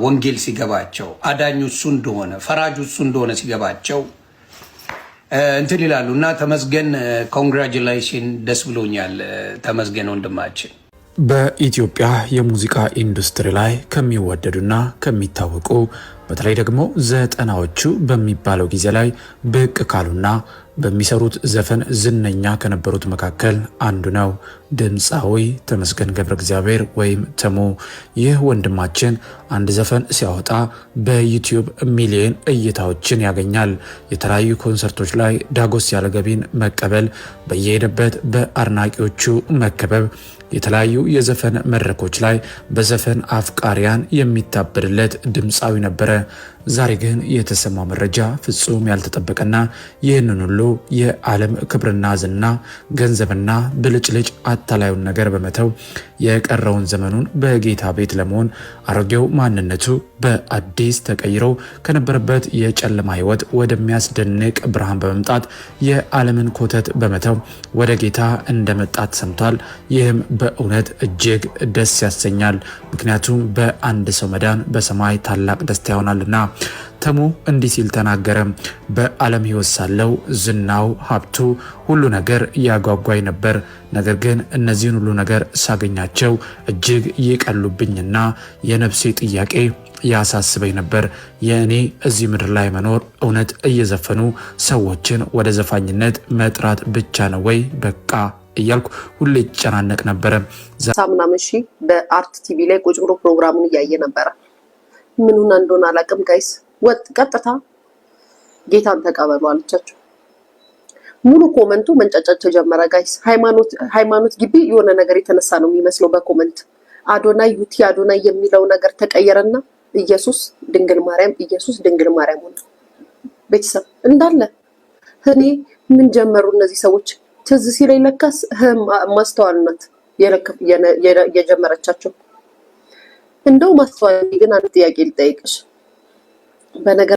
ወንጌል ሲገባቸው፣ አዳኙ እሱ እንደሆነ፣ ፈራጁ እሱ እንደሆነ ሲገባቸው እንትን ይላሉ። እና ተመስገን፣ congratulation፣ ደስ ብሎኛል። ተመስገን ወንድማችን። በኢትዮጵያ የሙዚቃ ኢንዱስትሪ ላይ ከሚወደዱና ከሚታወቁ፣ በተለይ ደግሞ 90ዎቹ በሚባለው ጊዜ ላይ ብቅ ካሉና በሚሰሩት ዘፈን ዝነኛ ከነበሩት መካከል አንዱ ነው ድምፃዊ ተመስገን ገብረ እግዚአብሔር ወይም ተሙ። ይህ ወንድማችን አንድ ዘፈን ሲያወጣ በዩቲዩብ ሚሊዮን እይታዎችን ያገኛል። የተለያዩ ኮንሰርቶች ላይ ዳጎስ ያለ ገቢን መቀበል፣ በየሄደበት በአድናቂዎቹ መከበብ፣ የተለያዩ የዘፈን መድረኮች ላይ በዘፈን አፍቃሪያን የሚታበድለት ድምፃዊ ነበረ። ዛሬ ግን የተሰማው መረጃ ፍጹም ያልተጠበቀና ይህንን ሁሉ የዓለም ክብርና ዝና፣ ገንዘብና ብልጭልጭ አታላዩን ነገር በመተው የቀረውን ዘመኑን በጌታ ቤት ለመሆን አሮጌው ማንነቱ በአዲስ ተቀይሮ ከነበረበት የጨለማ ሕይወት ወደሚያስደንቅ ብርሃን በመምጣት የዓለምን ኮተት በመተው ወደ ጌታ እንደመጣ ተሰምቷል። ይህም በእውነት እጅግ ደስ ያሰኛል። ምክንያቱም በአንድ ሰው መዳን በሰማይ ታላቅ ደስታ ይሆናልና። ተሙ እንዲህ ሲል ተናገረ። በዓለም ሕይወት ሳለው ዝናው፣ ሀብቱ፣ ሁሉ ነገር ያጓጓኝ ነበር። ነገር ግን እነዚህን ሁሉ ነገር ሳገኛቸው እጅግ ይቀሉብኝና የነፍሴ ጥያቄ ያሳስበኝ ነበር። የእኔ እዚህ ምድር ላይ መኖር እውነት እየዘፈኑ ሰዎችን ወደ ዘፋኝነት መጥራት ብቻ ነው ወይ? በቃ እያልኩ ሁሌ ይጨናነቅ ነበረ። ምናምን ሺ በአርት ቲቪ ላይ ቁጭ ብሎ ፕሮግራሙን እያየ ነበረ። ምኑን እንደሆነ አላውቅም guys። ወጥ ቀጥታ ጌታን ተቀበሉ አለቻቸው። ሙሉ comment ኡ መንጫጫት ተጀመረ guys። ሃይማኖት ግቢ የሆነ ነገር የተነሳ ነው የሚመስለው በ comment። አዶናይ ዩቲ አዶናይ የሚለው ነገር ተቀየረና ኢየሱስ ድንግል ማርያም፣ ኢየሱስ ድንግል ማርያም ሆነ። ቤተሰብ እንዳለ እኔ ምን ጀመሩ እነዚህ ሰዎች? ትዝ ሲለኝ ለካስ ማስተዋል ናት የጀመረቻቸው። እንደው ማስተዋል ግን አንድ ጥያቄ ልጠይቅሽ በነገር